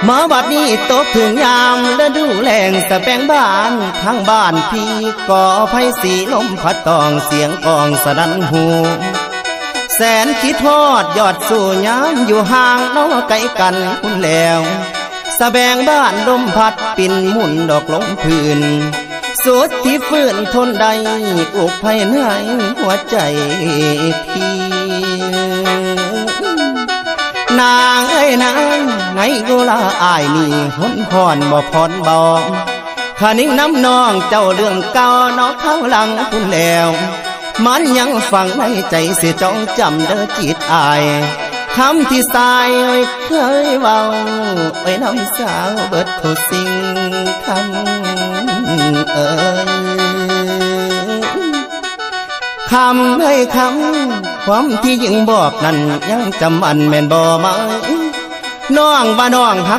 ມາບັດນີ້ຕົກເຖິງຍາມລະດູແລ້ງ ສະແບງບ້ານທາງບ້ານພີ່ ກໍໄພສີລົມພັດຕ້ອງ ສຽງກ້ອງສະໜັ່ນຫູ ແສນຄິດຮອດຍອດສູ່ຍາມ ຢູ່ຫ່າງເນາະໄກກັນພຸ້ນແລ້ວ ສະແບງບ້ານລົມພັດປິ່ນໝຸ່ນດອກລົງພື້ນ ສຸດທີ່ຟື້ນທົນໄດ້ ອຸກໄພໃນຫົວໃຈ ທີ່ ນາງເອີຍນາງ ໃນເວລາອ້າຍນີ້ຫົນຫ້ອນບໍ່ຜ່ອນເບົາ ຄະນຶງນຳນ້ອງເຈົ້າເລື່ອງເກົ່າເນາະ ຄາວຫຼັງພຸ້ນແລ້ວ ມັນຍັງຝັງໃນໃຈ ຊິຈ້ອງຈຳເດີຈິດອ້າຍ ຄຳທີ່ຊາຍເຄີຍເວົ້າ ເອີຍນຳສາວເບິດທຸກສິ່ງ ຄຳເອີຍ ຄຳເອີຍຄຳ ຄວາມທີ່ຍິງບອກນັ້ນ ຍັງຈຳໝັ້ນແມ່ນບໍ່ໄໝ? ນ້ອງວ່ານ້ອງຮັ